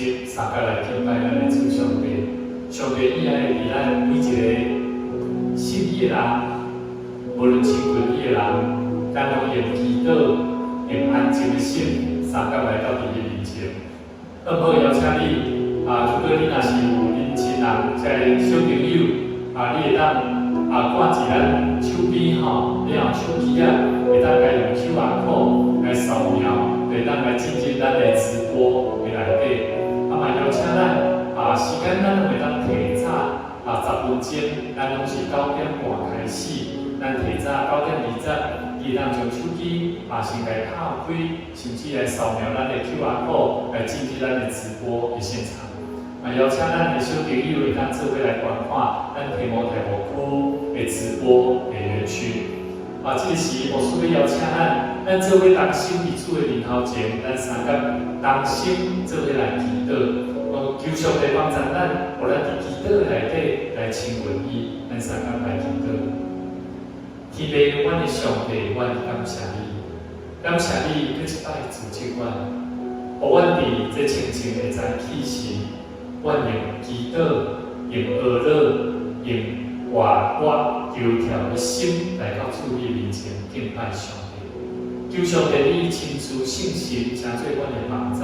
集三佮來敬拜咱的主上帝。上帝伊愛佇咱每一个信伊的人，無論親近伊的人，咱攏用祈禱、用安靜的心，三佮來到佇伊面前。好毋好邀請你啊？如果你若是有恁親人、遮的小朋友啊，你會當啊掛佇咱手邊吼，你用手機仔會當共用 QR code 來掃描，會當來進入咱的直播的內底。啊嘛邀請咱啊，時間咱攏會當提早啊10分鐘，咱攏是9點半開始，咱提早9點20，你會當將手機啊先共拍開，甚至來掃描咱的 QR code 來進入咱的直播的現場。啊，邀請咱的小朋友會當做伙來觀看咱提摩太牧區的直播的園區。啊，這個時牧師欲邀請咱，咱做伙同心佇主的面頭前，咱三佮同心做伙來祈禱，哦，求上帝幫助咱，予咱佇祈禱的內底來親近伊，咱三佮來祈禱。天父，阮的上帝，阮感謝你，感謝你閣一擺組織阮，予阮佇這清靜的早起時，阮用祈禱、用哀禱、用活潑求跳的心來到主你面前敬拜上帝。求上帝你親自聖神成做阮的幫贊，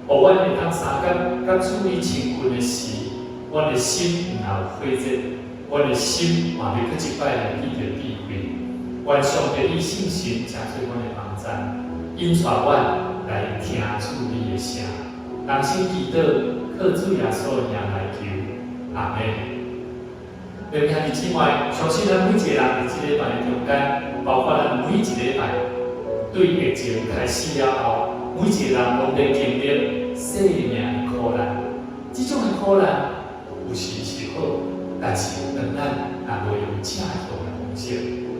予阮會當三佮佮主你親近的時，阮的心毋會有火熱，阮的心嘛欲閣一擺來得著智慧。願上帝你聖神成做阮的幫贊，引帶阮來聽主你的聲。同心祈禱，靠主耶穌的名來求，阿們。兄弟姊妹，相信咱每一個人佇這禮拜的中間，包括咱每一禮拜對疫情開始了後，每一個人攏咧經歷生命的苦難。這種的苦難有時是好，但是當咱若無用正向的方式，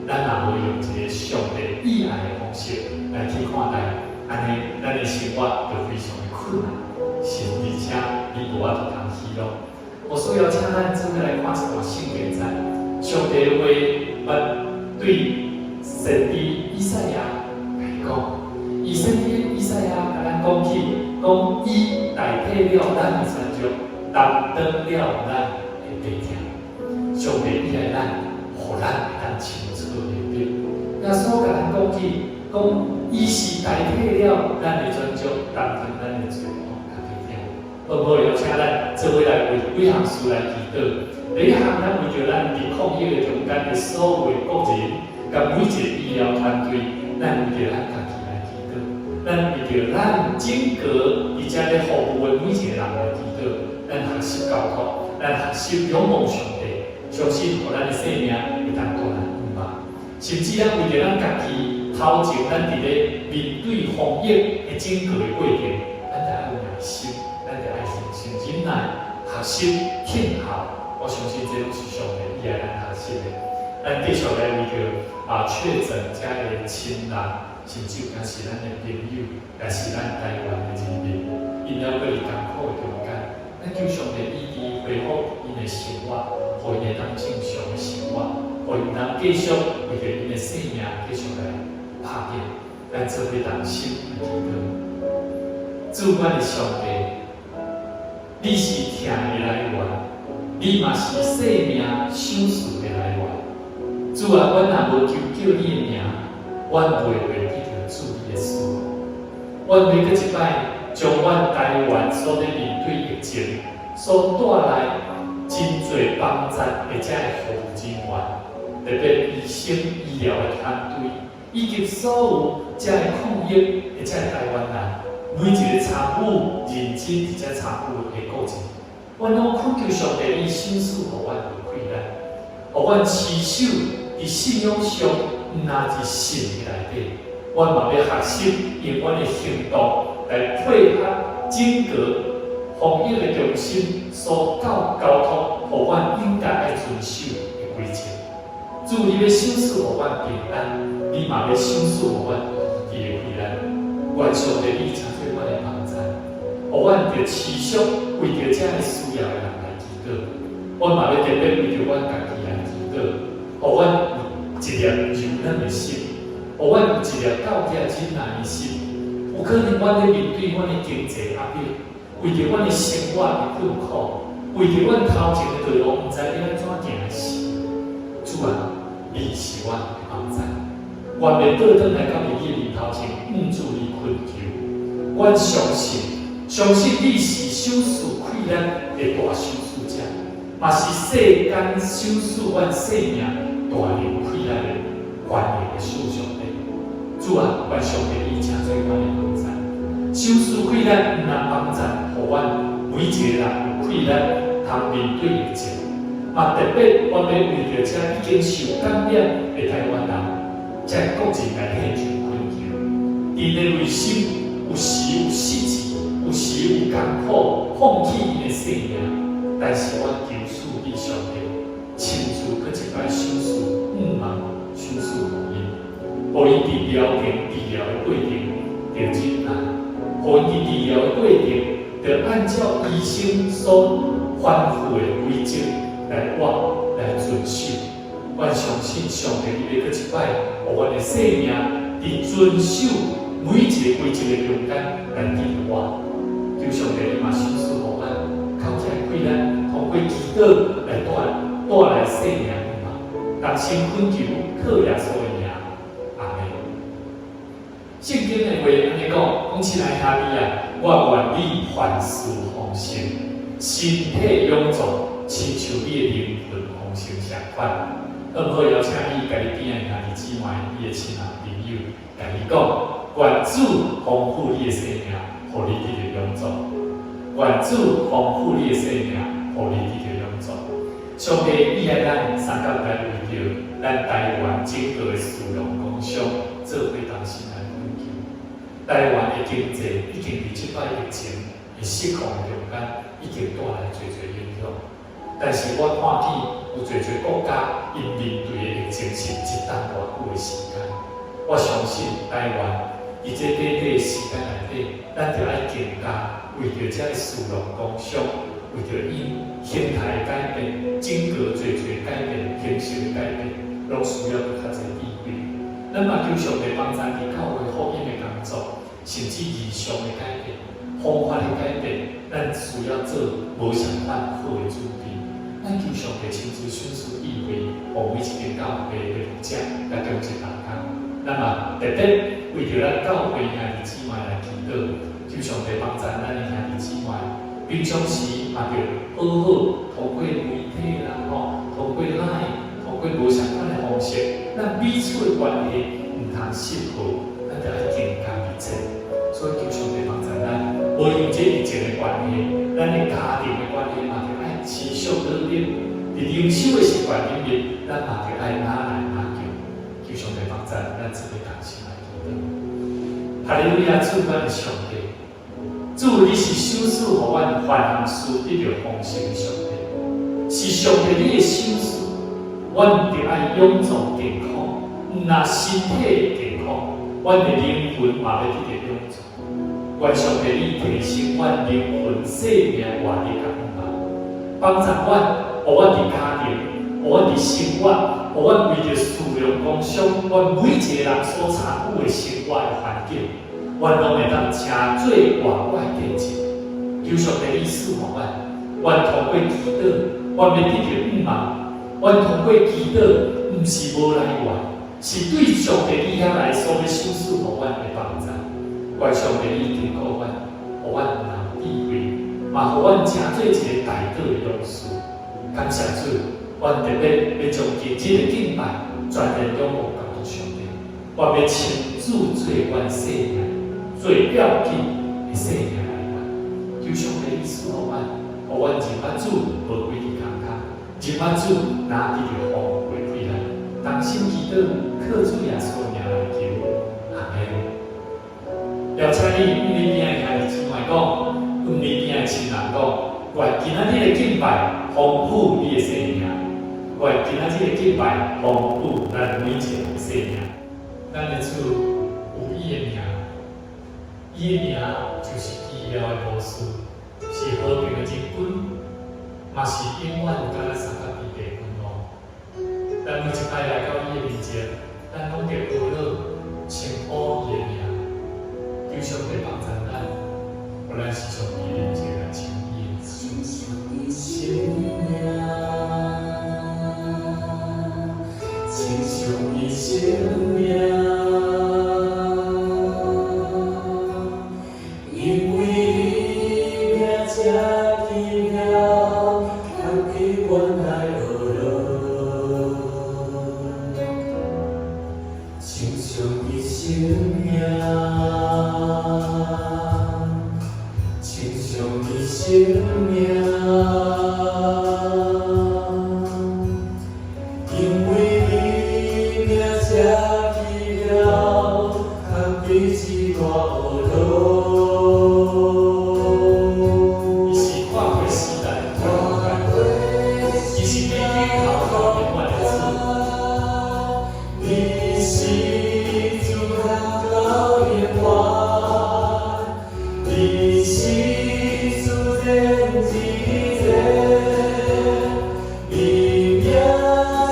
咱若無用一個上帝意愛的方式來去看待，按呢，咱的生活就非常的困難，是而且你無法度通喜樂。我需要請咱做伙來看一段聖經節，上帝的話捌對先知以賽亞來講，伊先知以賽亞共咱講起，講伊代替了咱的軟弱，擔當了咱的病痛。上帝意愛咱，予咱會當清楚明白。耶穌共咱講起，講伊是代替了咱的軟弱，擔當咱的罪惡佮病痛。好毋好？邀請咱做伙來為幾項事來祈禱。第一項，咱為著咱佇抗疫的中間的所有的國人，佮每一個醫療團隊，咱為著咱家己來祈禱。咱為著咱整個佇遮咧服務的每一個人來祈禱。咱學習交託，咱學習仰望上帝，相信予咱的生命會當帶來盼望。甚至咱為著咱家己頭前，咱佇咧面對防疫的整個的過程，咱著愛有耐心。咱著愛恒心忍耐，學習聽候。我相信這攏是上帝意愛咱學習的。咱繼續來為著啊確診遮的親人，甚至有當是咱的朋友，也是咱台灣的人民，𪜶猶閣佇艱苦的中間，咱求上帝醫治恢復𪜶的生活，予𪜶會當正常的生活，予𪜶通繼續為著𪜶的生命繼續來拍拼。咱做伙同心來祈禱，主阮的上帝，你是疼的來源，你嘛是生命賞賜的來源。主啊，阮若無求叫你的名，阮袂會得著主你的賜福。阮欲閣一擺將阮台灣所咧面對疫情所帶來真濟幫助的遮的服務人員，特別醫生、醫療的團隊，以及所有遮的抗疫的遮的台灣人，每一個參與認真佇遮參與的過程，阮攏懇求上帝，你賞賜予阮有氣力，予阮持守佇信仰上，毋但佇信的內底，阮嘛欲學習用阮的行動來配合整個防疫的中心所教交託，予阮應該愛遵守的規則。主，你欲賞賜予阮平安，你嘛欲賞賜予阮醫治的氣力。願上帝你成做阮的幫贊，予阮著持續為著遮个需要的人來祈禱。阮嘛欲特別為著阮家己來祈禱，予阮有一粒柔軟的心，予阮有一粒夠額忍耐的心。有可能阮咧面對阮的經濟壓力，為著阮的生活的困苦，為著阮頭前的道路毋知欲按怎行的時，主啊，你是阮的幫贊。願欲倒轉來到你的面頭前，向主你懇求。阮相信，相信你是賞賜氣力的大賞賜者，嘛是世間賞賜阮生命大能氣力的權能的上上帝。主啊，願上帝你成做阮的幫贊，賞賜氣力毋但幫贊，予阮每一个人有氣力通面對疫情，嘛特別阮欲為著這已經受感染的台灣人，才個人來獻上懇求。𪜶的內心有時有失志，有時有艱苦，放棄𪜶的生命。但是阮求賜你上帝親自閣一擺賞賜向望，賞賜予𪜶，予𪜶佇療程治療的過程著忍耐，予𪜶佇治療的過程著按照醫生所吩咐的規則來活來遵守。阮相信上帝你欲閣一擺，予阮的生命佇遵守每一个規則的中間來得活。求上帝你嘛賞賜予咱，靠起來氣力，通過祈禱來帶來生命向望，同心懇求，靠耶穌的名，阿門。聖經的話按呢講，講親愛兄弟啊，我願你凡事豐盛，身體勇壯，親像你的靈魂豐盛相款。好毋好邀請你，共你邊仔兄弟姊妹、你的親人朋友，共伊講，願主豐富你的生命，予你得著勇壯。願主豐富你的生命，予你得著勇壯。上帝伊愛咱三工來為著咱台灣整個的士農工商做伙同心來懇求。台灣的經濟已經佇這擺疫情的失控的中間，已經帶來濟濟影響。但是我看見有濟濟國家，𪜶面對的疫情是一冬偌久的時間。我相信台灣佇這短短的時間內底，咱著愛更加為著這个士農工商，為著𪜶形態的改變，整個濟濟改變，形式的改變，攏需要閣較濟智慧。咱嘛求上帝幫贊佇教會福音的工作，甚至異象的改變、方法的改變，咱需要做無相仝好的準備。咱求上帝親自賞賜智慧，予每一間教會的牧者來中一同工。咱嘛特別為著咱教會兄弟姊妹來祈禱，求上帝幫贊咱的兄弟姊妹，平常時嘛著好好通過媒體啦，吼，通過 LINE，通過無相仝的方式，咱彼此的關係毋通失和，咱著愛更加密切。所以求上帝幫贊咱，無論這疫情的關係，咱的家庭的關係嘛，著愛持續努力。佇靈修的習慣裡面，咱嘛著愛哪來哪去。求上帝幫贊咱，做伙同心來祈禱。哈利路亞，主阮的上帝，主你是賞賜予阮凡事得著豐盛的上帝，是上帝你的賞賜，阮著愛勇壯健康，毋若身體健康，阮的靈魂嘛欲得著勇壯。願上帝你提升阮靈魂生命活力佮向望，幫助阮，予阮佇家庭，予阮佇生活，予阮為著士農工商，阮每一個人所參與的生活的環境，阮攏會當成做活活的見證。求上帝你賜予阮，阮通過祈禱，阮欲得著向望。阮通過祈禱，毋是無來源，是對上帝你遐來所欲賞賜予阮的幫助。願上帝你堅固阮，予阮有智慧，嘛予阮成做一個代禱的勇士。感謝主，阮特別欲將今日的敬拜全然仰望交予上帝。我欲親自做阮生命最要緊的生命來源。求上帝你賜予阮，予阮認捌主無規佇空空，認捌主若得著豐富的氣力。同心祈禱，靠主耶穌的名來求，阿門。邀請你，向你邊仔的兄弟姊妹講，向你邊仔的親人講，願今仔日的敬拜豐富你的生命，願今仔日的敬拜豐富咱每一個人的生命。咱的主有伊的名，伊的名就是奇妙的巫師，是和平的將軍，嘛是永遠佮咱相佮佇地君王。咱每一擺來到伊的面前，咱攏著學樂稱呼伊的名，求上帝幫助咱，予予咱時常記得這個親伊的子。親像親像伊生命，因為伊名這奇妙，牽起阮來學樂。親像伊生命，親像伊生命，因為伊名這奇妙，牽起這大學樂。伊是跨過時代的伊是比起頭到永遠的主。你是主到永遠，你是主天之天，你名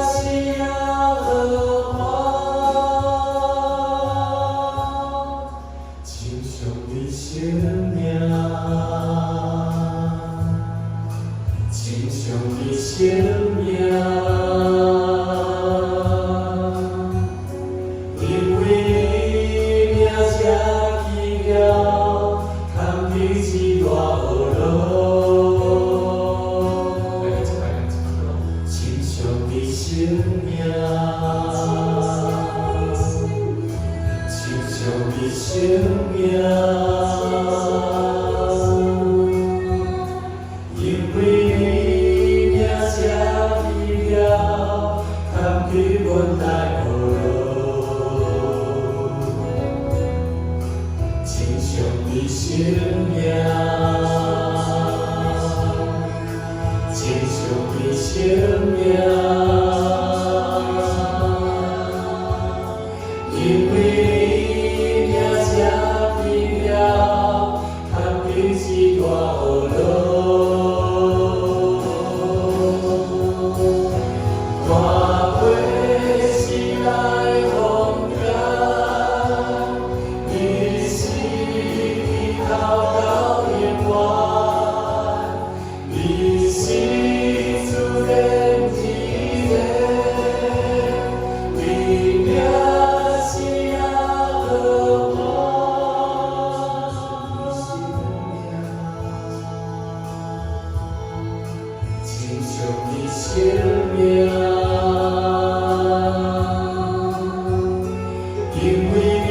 是耶和華，親像你生命，親像你生命，因為你名這奇妙，牽起這大學樂。來，一擺來一擺。親像你生命，親像你生命，因為你名這奇妙，牽起阮來學樂。親像你生命，親像你生命，因為你名這奇妙，牽起這大學樂。看過時代風間，你是天頭到永遠，你是主天之天，你名是耶和華。親像你生命，因為你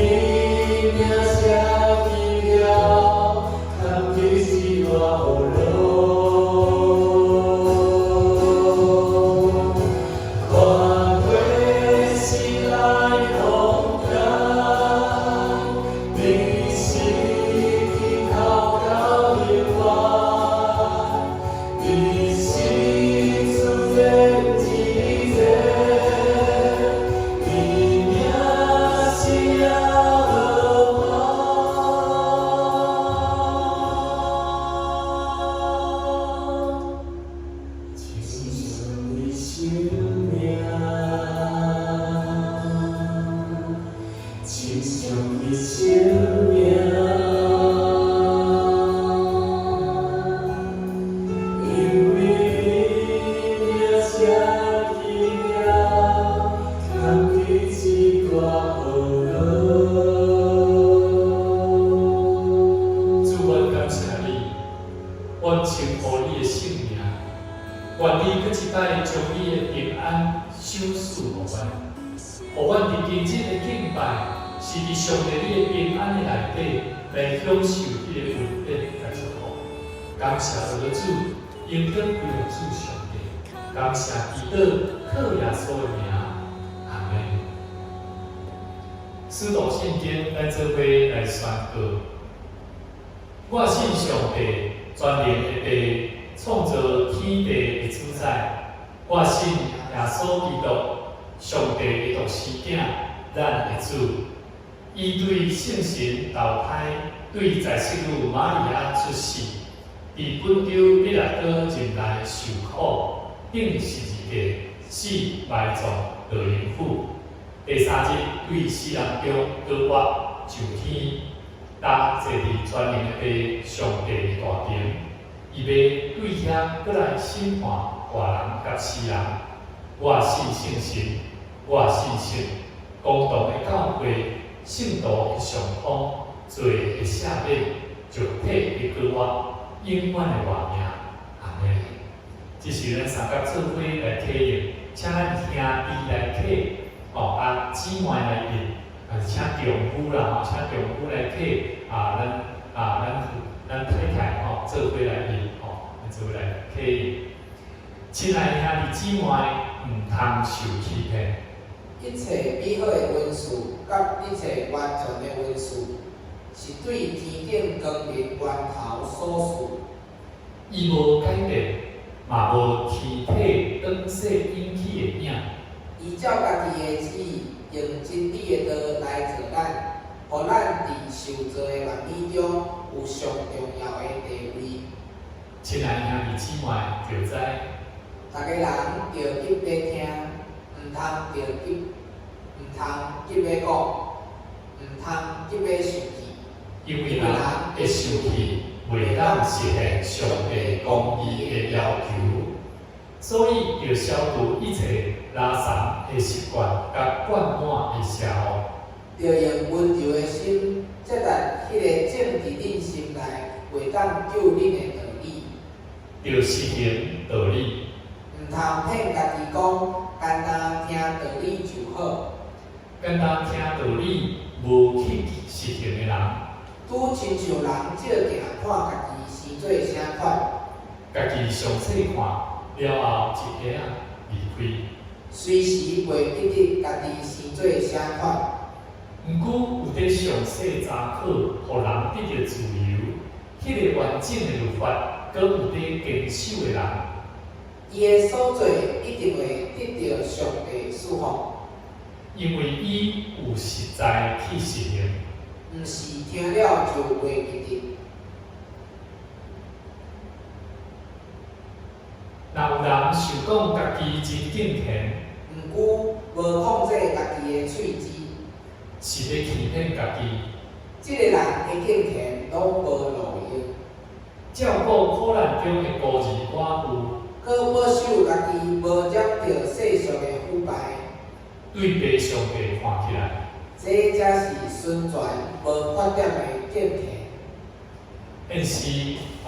名這奇妙，牽起這大學樂。看過時代風間，你是天頭到永遠，你是主天之天，你名是耶和華。親像你生命，親像你生命，因為你名這奇妙，牽起這大學樂。主，阮感謝你，阮稱呼你的聖名，願你閣一擺將你的平安賞賜予阮，予阮佇今日的敬拜，是佇上帝你的平安的內底來享受彼個恩典佮祝福。感謝我的主，應當歸予主上帝。感謝祈禱靠耶穌的名，阿們。使徒信經，咱做伙來宣告。我信上帝，全能的父，創造天地的主宰。我信耶穌基督，上帝的獨生囝，咱的主。伊對聖神投胎，對在聖女瑪利亞出世，佇本丟彼拉多任內受苦，釘十字架，死埋葬落陰府。第三日對死人中復活上天，搭坐佇全能的父上帝的大權，伊欲對遐閣來審判活人佮死人。我信聖神，我信聖公同的教會，聖徒的相通，罪的赦免，肉體的復活，永遠的活命。阿們。這是咱三甲做伙來體驗，請咱兄弟來體，吼啊姊妹來印，啊請丈夫啦吼，請丈夫來體，啊咱啊咱咱太太吼做伙來印吼，做伙來體驗。親愛的兄弟姊妹，毋通受欺騙。一切美好的恩賜，佮一切完全的恩賜，是對天頂光明源頭所賜。伊無改變，嘛無天體轉勢引起的影。伊照家己的旨意，用真理的道來造咱，予咱佇受造的萬物中有上重要的地位。親愛的兄弟姊妹，著知逐个人著急欲聽，毋通著急，毋通急欲講，毋通急欲生氣。因為人會生氣，袂當實現上帝公義的要求，所以著消除一切垃圾的習慣，佮灌滿的邪惡。著用溫柔的心，接納彼個種佇恁心內袂當救恁的道理。著實行道理。毋通騙家己講，干焦聽道理就好。干焦聽道理，無去實行的人，拄親像人照鏡看家己生做啥款，家己詳細看了後，一下仔離開。隨時袂記得家己生做啥款。毋過有佇詳細查考，予人得著自由，彼個完整的律法，閣有佇堅守的人，伊的所做一定會得著上帝賜福。因為伊有實在去實行。毋是聽了就袂記得。若有人想講家己真敬虔，毋過無控制家己的喙舌，是咧欺騙家己。這个人的敬虔攏無路用。照顧苦難中的孤兒寡婦，閣保守家己無染著世俗的腐敗，對父上帝看起來，這才是純全無缺點的敬虔。現時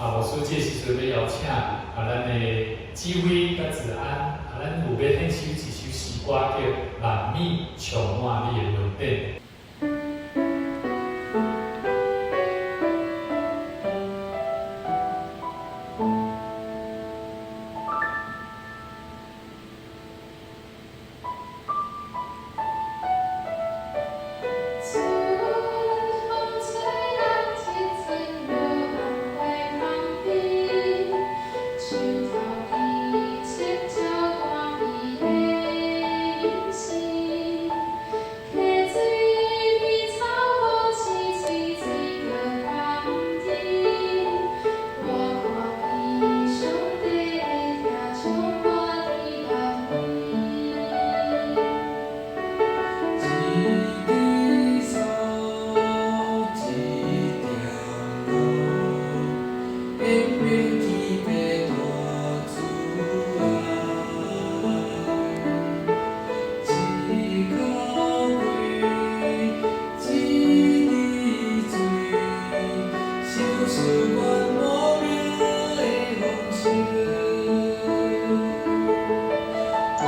啊，牧師這時陣欲邀請啊，咱的指揮佮子安啊，咱有欲獻首一首詩歌叫《萬米充滿你的恩典》。春風吹來一陣羅紅花香味，樹頭枝穿照寒意的音聲，溪水邊草木青翠水閣甘甜，我看見上帝的疼充滿天目一支草，一條路，延綿天父大慈愛。一口氣，一滴水，小小願無名的豐收。哈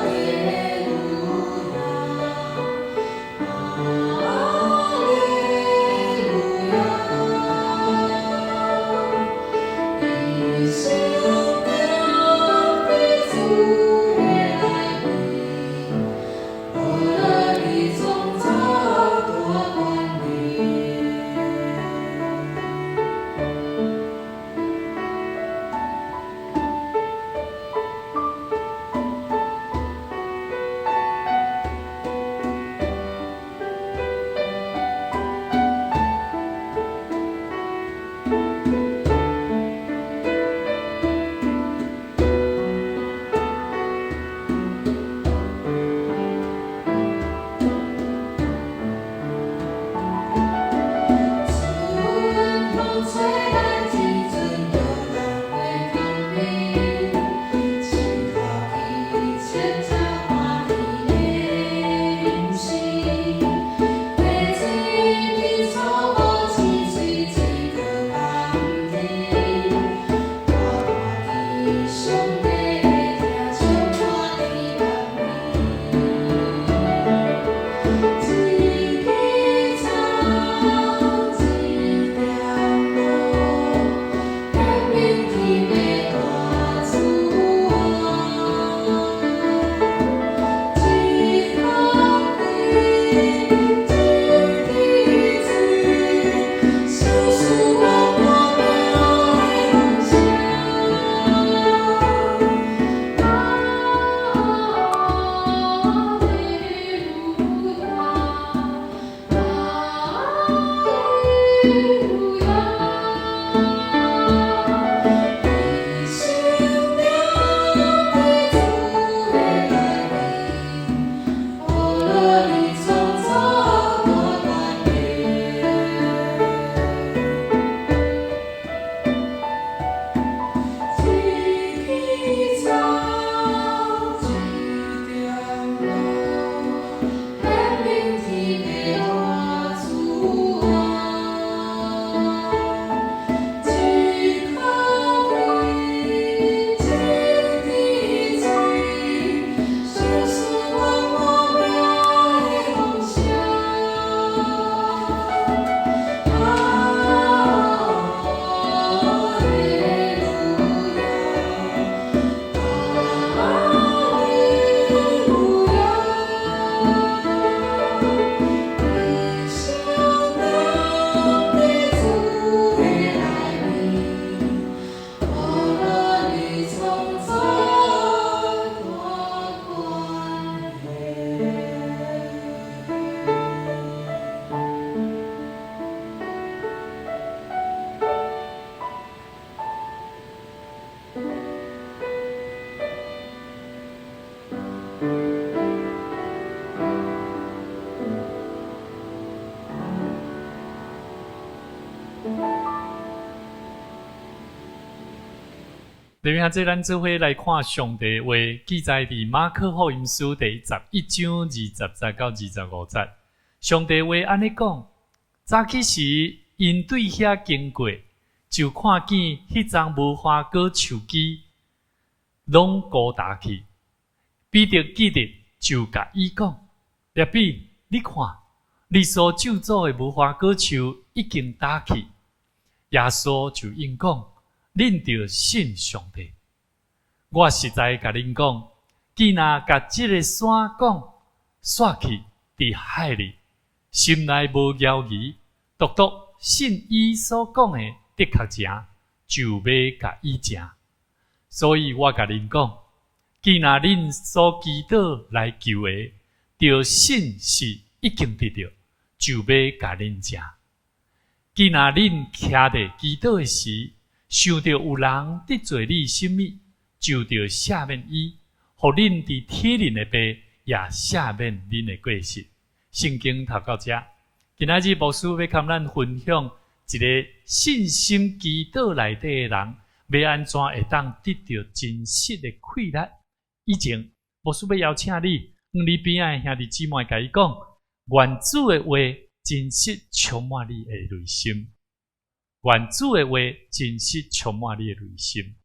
利路亞，哈利路亞，一生踮佇主的內面，無論你創造大權柄。弟兄姊妹，咱做伙來看上帝話，記載佇馬可福音書第11章20節到25節。上帝話按呢講：早起時，𪜶對遐經過，就看見彼叢無花果樹枝攏枯焦去。彼得記得，就共伊講：拉比，你看，你所咒詛的無花果樹已經焦去。耶穌就應講：恁著信上帝。我實在共恁講，既若共這个山講，徙去佇海裡，心內無猶疑，獨獨信伊所講的的確成，就欲共伊成。所以我共恁講，既若恁所祈禱來求的，著信是已經得著，就欲共恁成。既若恁徛佇祈禱的時，想著有人得罪你啥物，就著赦免伊，予恁佇天靈的爸也赦免恁的過失。聖經讀到遮，今仔日牧師欲佮咱分享一个信心祈禱內底的人，欲按怎會當得著真實的快樂。以前，牧師欲邀請你，向你邊仔的兄弟姊妹共伊講，願主的話真實充滿你的內心。願主的話真實充滿你的內心。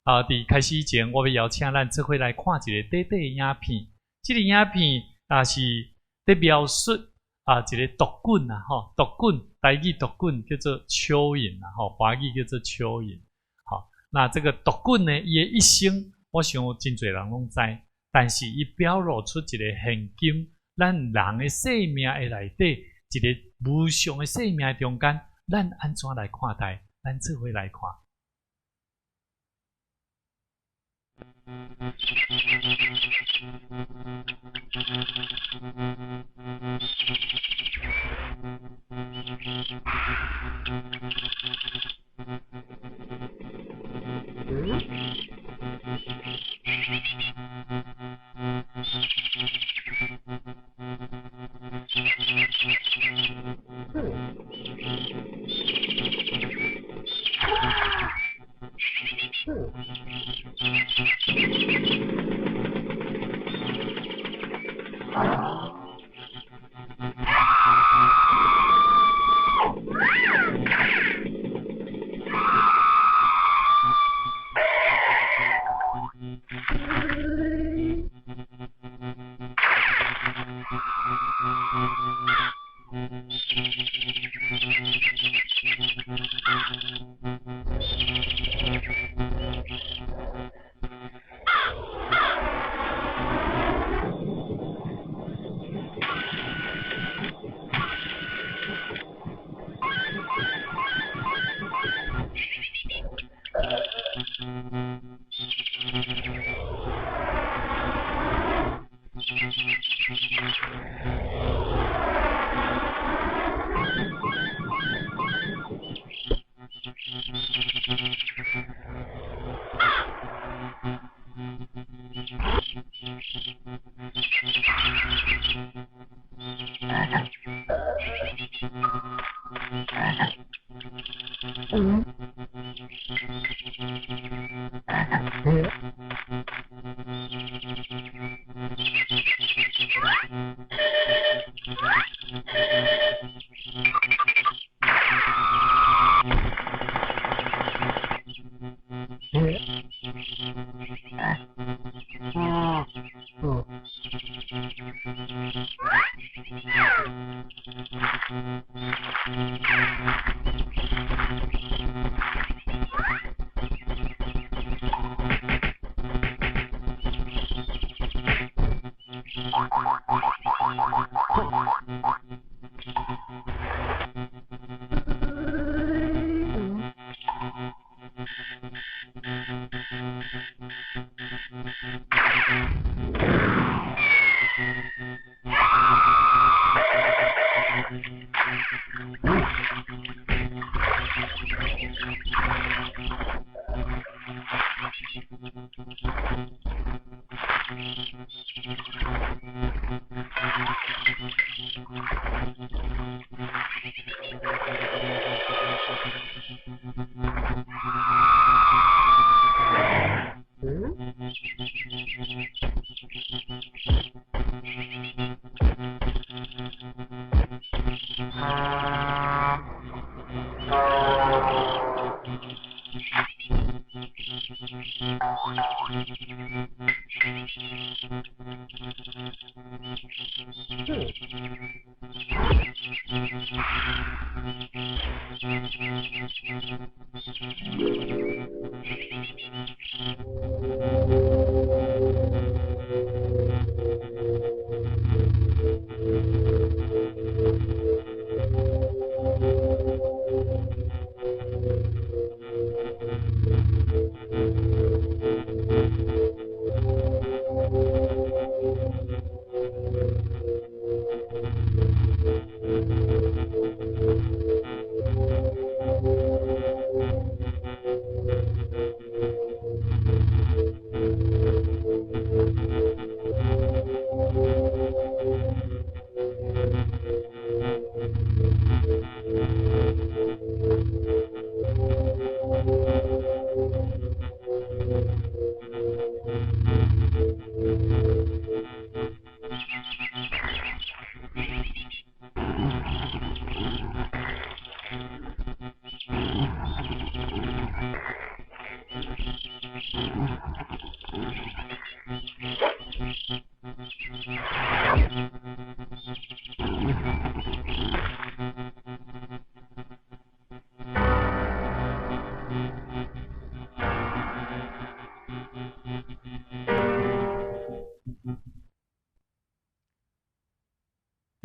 啊，佇開始以前，我欲邀請咱做伙來看一个短短的影片。這个影片啊是佇描述啊一个毒菌啊，吼，毒菌，台語毒菌叫做蚯蚓啊，吼，華語叫做蚯蚓。好，那這个毒菌呢，伊的一生，我想真濟人攏知，但是伊表露出一个現今咱人的生命的內底，一个無常的生命中間，咱按怎來看待？咱做伙來看。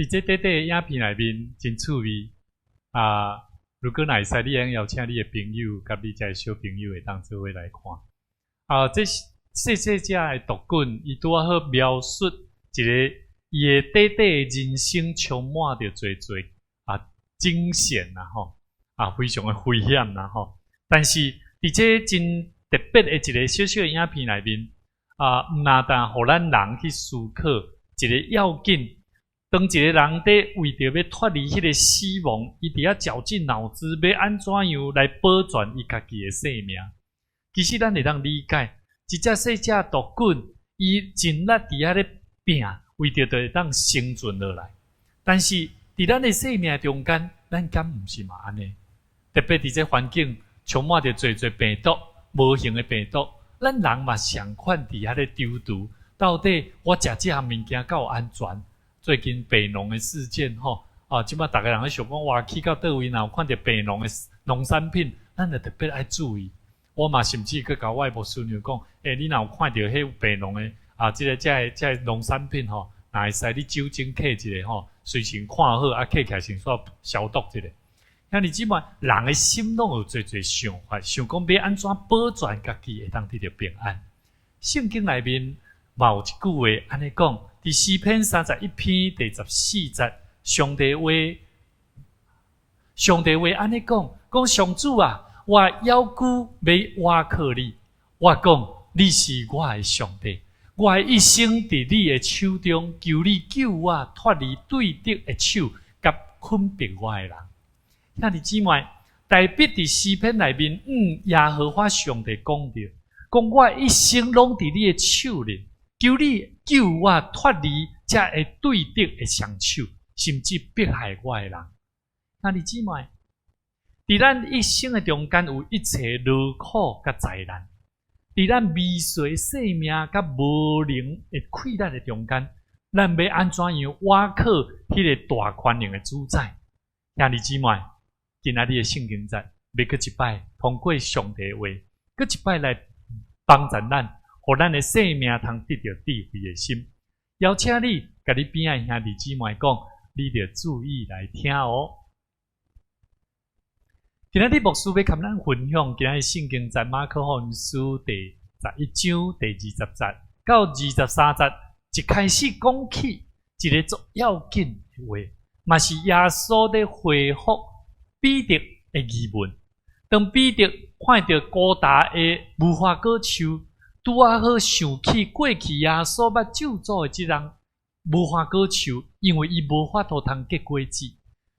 佇這短短的影片內面真趣味啊！如果若會使，你會用邀請你的朋友佮你遮的小朋友會當做伙來看。啊，這細細隻的毒棍，伊拄仔好描述一个伊的短短的人生充滿著濟濟啊驚險啦吼，啊非常的危險啦吼。但是佇這真特別的一个小小的影片內面，啊，毋但單予咱人去思考一个要緊。當一个人佇為著欲脫離彼个死亡，伊佇遐絞盡腦汁，欲按怎樣來保全伊家己的性命。其實咱會當理解，一隻細隻毒棍，伊盡力佇遐咧拚，為著就會當生存落來。但是佇咱的生命中間，咱敢毋是嘛按呢？特別佇這環境充滿著濟濟病毒、無形的病毒，咱人嘛相款佇遐咧躊躇，到底我食這項物件敢有安全？最近白農的事件吼，啊，這擺逐个人咧想講，哇，去到佗位若有看著白農的農產品，咱就特別愛注意。我嘛甚至閣共我的牧師娘講，欸，你若有看著彼有白農的啊，這个這个這个農產品吼，若會使你酒精揢一下吼，隨身看好啊，揢起來先煞消毒一下。兄弟姊妹，人的心攏有濟濟想法，想講欲按怎保全家己會當得著平安。聖經內面嘛有一句話按呢講。佇詩篇31篇第14節，上帝話，上帝話按呢講，講上主啊，我猶久欲倚靠你，我講你是我的上帝，我的一生佇你的手中，求你救我脫離對敵的手，佮困迫我的人。兄弟姊妹，大衛佇詩篇內面，耶和華上帝講著，講我一生攏佇你的手裡。求你救我脫離這个對敵的雙手，甚至迫害我的人。兄弟姊妹，佇咱一生的中間有一切勞苦佮災難，佇咱微細生命佮無能的氣力的中間，咱欲按怎樣倚靠彼个大權能的主宰？兄弟姊妹，今仔日的聖經節，欲閣一擺通過上帝的話，閣一擺來幫助咱。予咱的生命通得著智慧的心。邀請你，共你邊仔兄弟姊妹講，你著注意來聽哦。今仔日牧師欲共咱分享，今仔日聖經在馬可福音書第11章第20節到23節，一開始講起一个足要緊的話，嘛是耶穌咧回覆彼得的疑問。當彼得看著高大的無花果樹，拄仔好想起過去耶穌捌咒詛的這丛無花果樹，因為伊無法度通結果子，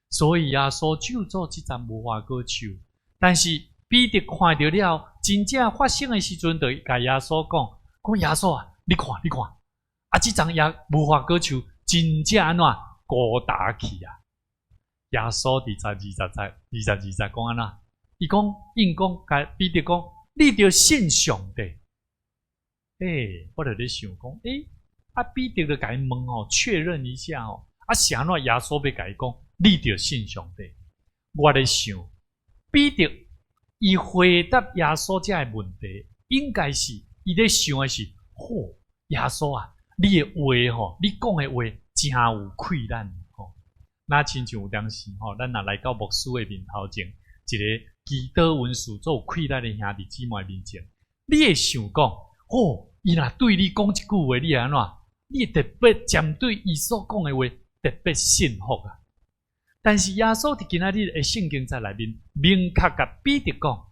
所以耶穌咒詛這叢無花果樹。但是彼得看著了，真正發生的時陣，就共耶穌講：講耶穌啊，你看，你看，啊，這叢也無花果樹真正按怎孤焦去啊！耶穌佇十二十節、22節講按怎？伊講應講共彼得講，你著信上帝。欸，我就咧想講，欸，啊彼得就共伊問吼，確認一下吼，啊是按怎耶穌欲共伊講，你著信上帝。我咧想，彼得伊回答耶穌這个問題，應該是伊咧想的是，吼，耶穌啊，你的話吼，你講的話誠有氣力吼。若親像有當時吼，咱若來到牧師的面頭前，一个祈禱文書做有氣力的兄弟姊妹面前，你會想講，吼，伊若對你講一句話，你會按怎？你會特別針對伊所講的話特別信服啊。但是耶穌佇今仔日的聖經節內面，明確共彼得講，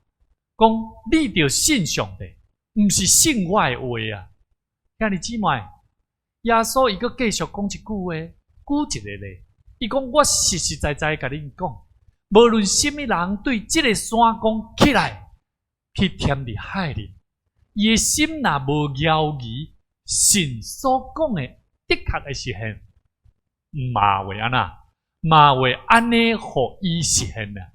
講你著信上帝，毋是信我的話啊。兄弟姊妹，耶穌伊閣繼續講一句話，舉一個例，伊講我實實在在共恁講，無論啥物人對這个山講起來，去添佇海裡，伊的心若無猶疑，信所講的的確會實現，嘛會按怎？嘛會按呢予伊實現啊！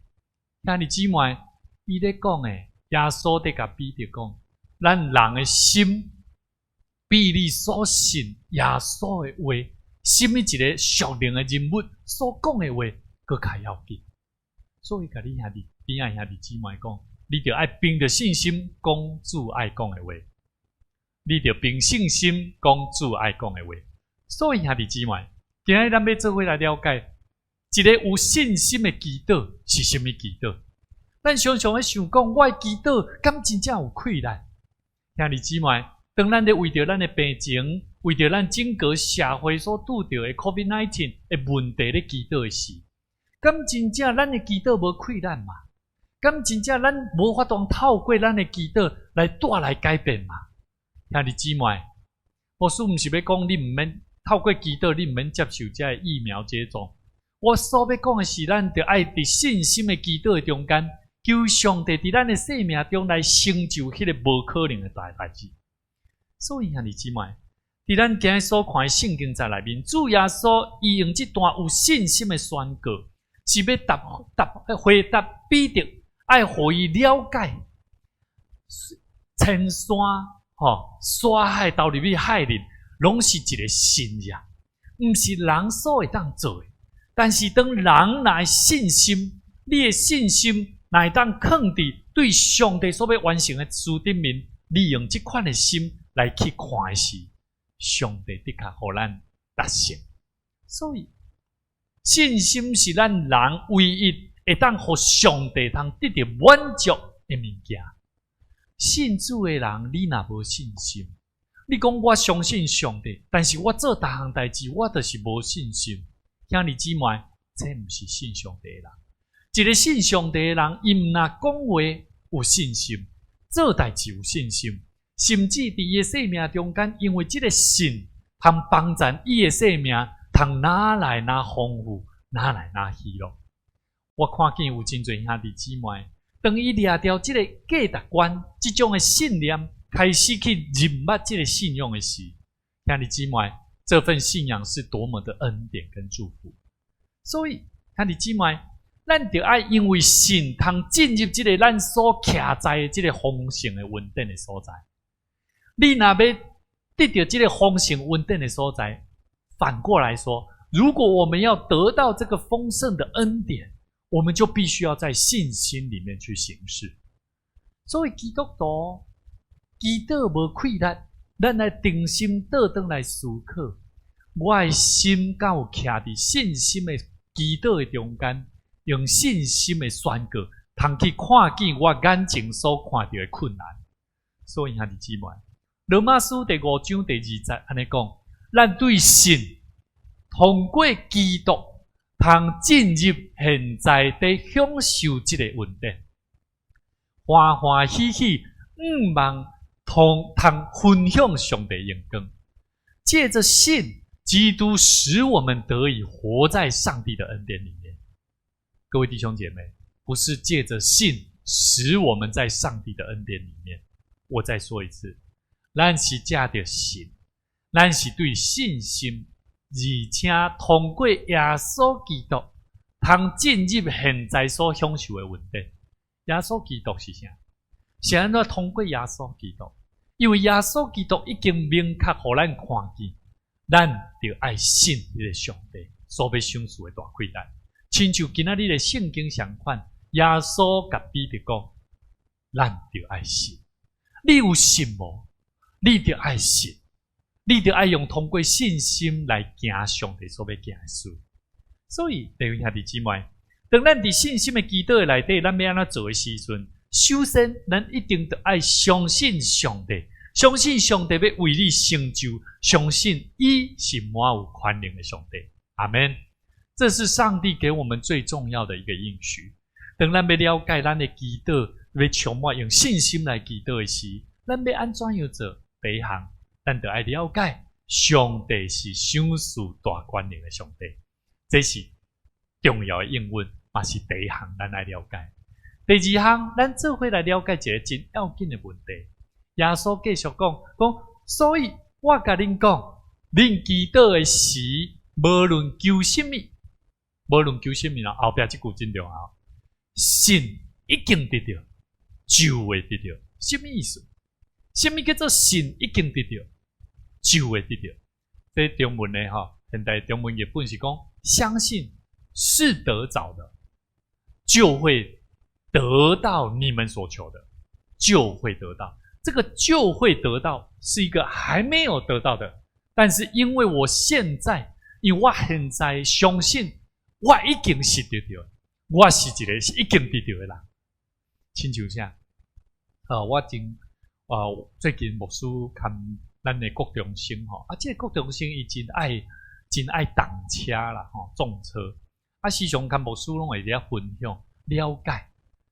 兄弟姊妹，伊咧講的，耶穌佇共彼得講，咱人的心比你所信耶穌的話，啥物一个屬靈的人物所講的話，閣較要緊。所以，共你兄弟邊仔兄弟姊妹講，你著愛憑著信心講主愛講的話，你著憑信心講主愛講的話。所以，兄弟姊妹，今仔日咱欲做伙來了解，一个有信心的祈禱是啥物祈禱？咱常常咧想講，我的祈禱敢真正有氣力？兄弟姊妹，當咱咧為著咱的病情，為著咱整個社會所拄著的 COVID-19 的問題咧祈禱的時，敢真正咱的祈禱無氣力嘛？敢真正咱無法度透過咱的祈禱來帶來改變嘛？兄弟姊妹，牧師毋是欲講你毋免透過祈禱，你毋免接受這个疫苗接種。我所欲講的是，咱著愛佇信心的祈禱的中間，求上帝佇咱的生命中來成就彼个無可能的大代誌。所以兄弟姊妹，佇咱今日所看的聖經節內面，主耶穌伊用這段有信心的宣告，是欲答答回答彼得，愛予伊了解，千山吼山海投入去海裡，攏是一个神跡，毋是人所會當做的。但是當人若有信心，你的信心若會當囥佇對上帝所欲完成的事頂面，你用這款的心來去看的時，上帝的確予咱達成。所以信心是咱人唯一會當予上帝通得著滿足的物件。信主的人，你若無信心，你講我相信上帝，但是我做逐項代誌，我就是無信心。兄弟姊妹，這毋是信上帝的人。一個信上帝的人，伊毋若講話有信心，做代誌有信心，甚至佇伊的生命中間，因為這个信，通幫助伊的生命，通愈來愈豐富，愈來愈喜樂。我看見有真濟兄弟姊妹，當伊掠著這个價值觀、這種的信念，開始去認捌這个信仰的時，兄弟姊妹，這份信仰是多麼的恩典跟祝福。所以，兄弟姊妹，咱著愛因為信，通進入這个咱所徛在的這个豐盛的恩典的所在。你若欲得著這个豐盛恩典的所在，反過來說，如果我們要得到這個豐盛的恩典，我們就必須要在信心裡面去行事。所以基督徒祈禱無氣力，咱來定心倒轉來思考，我的心敢有徛佇信心的祈禱的中間，用信心的宣告，通去看見我眼前所看著的困難。所以兄弟姊妹，羅馬書第五章第二節按呢講，咱對信通過基督，通進入現在佇享受這个恩典，歡歡喜喜，向望通通分享上帝榮光。借著信，基督使我們得以活在上帝的恩典裡面。各位弟兄姐妹，不是借著信使我們在上帝的恩典裡面。我再說一次，咱是藉著信，咱是對信心，而且通過耶穌基督，通進入現在所享受的恩典。耶穌基督是啥？是按怎通過耶穌基督？因為耶穌基督已經明確予咱看見，咱著愛信彼個上帝所欲賞賜的大氣力。親像今仔日的聖經相款，耶穌共彼得講，咱著愛信。你有信無？你著愛信，你著愛用通過信心來行上帝所欲行的事。所以，弟兄兄弟姊妹，當咱佇信心的祈禱的內底，咱欲按怎做的時陣，首先，咱一定著愛相信上帝，相信上帝欲為你成就，相信伊是滿有權能的上帝。阿們。這是上帝給我們最重要的一個應許。當咱欲了解咱的祈禱，欲充滿用信心來祈禱的時，咱欲按怎樣做？第一項，咱著愛了解上帝是賞賜大權能的上帝，這是重要的應允，嘛是第一項咱愛了解。第二項，咱做伙來了解一个真要緊的問題。耶穌繼續講講，所以我共恁講，恁祈禱的時，無論求啥物，無論求啥物啦，後壁這句真重要。信已經得著，就會得著，啥物意思？啥物叫做信已經得著，就會得著？這中文的吼，現代中文譯本是講，相信是得著的，就會得到你們所求的，就會得到。這個就會得到是一個還沒有得到的，但是因為我現在，因為我現在相信我已經是得著，我是一個是已經得著的人。親像啥？我真啊，最近牧師看咱的國中生吼，啊，這個國中生伊真愛動車啦，吼，撞車。啊，時常跟牧師攏會佇遐分享了解，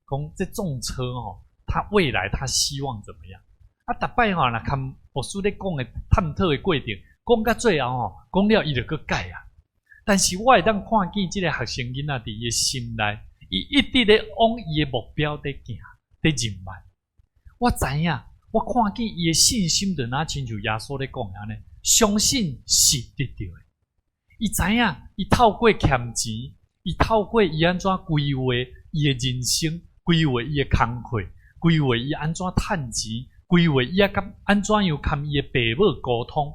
講這撞車吼，他未來他希望怎麼樣？啊，逐擺吼，若看牧師咧講的探討的過程，講到最後吼，講了伊就閣改啊。但是我會當看見這個學生囡仔佇伊的心內，伊一直咧往伊的目標佇行，佇認萬。我知影，我看見伊的信心就若親像耶穌咧講的按呢，相信是得著的。伊知影，伊透過儉錢，伊透過伊按怎規劃伊的人生，規劃伊的工課，規劃伊按怎趁錢，規劃伊啊佮按怎樣佮伊的爸母溝通。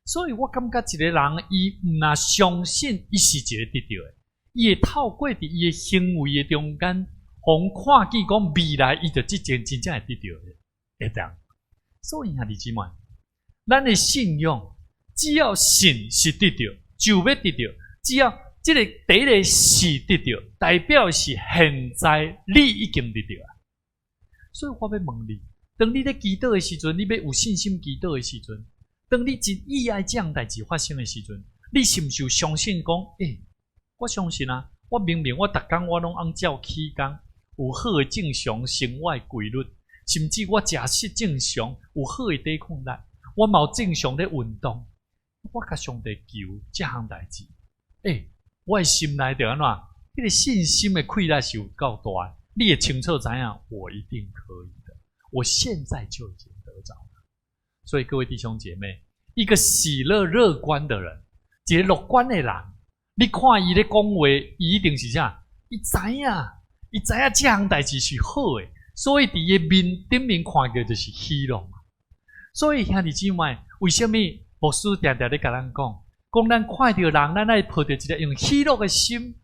所以我感覺一個人，伊毋若相信伊是一個得著的，伊會透過佇伊的行為的中間，予人看見講未來伊就這件真正會得著的，會當。所以兄弟姊妹，咱的信仰只要信是得著，就欲得著；只要這个第一个是得著，代表是現在你已經得著啊。所以我欲問你，當你咧祈禱的時陣，你欲有信心祈禱的時陣，當你真意愛這項代誌發生的時陣，你是毋是有相信講？欸，我相信啊！我明明我逐工我攏按照起工，有好的正常生活規律，甚至我食食正常，有好的抵抗力，我嘛有正常咧運動，我共上帝求這項代誌，欸，我的心內就按怎？彼个信心的氣力是有夠大，你會清楚知影，我一定可以的，我現在就已經得著了。所以各位弟兄姐妹，一個喜樂樂觀的人，一个樂觀的人，你看伊咧講話，伊一定是啥？伊知影，伊知影這項代誌是好的，所以佇伊面頂面看見就是喜樂嘛。所以兄弟姊妹，為啥物牧師定定咧共咱講，講咱看著人，咱愛抱著一个用喜樂的心。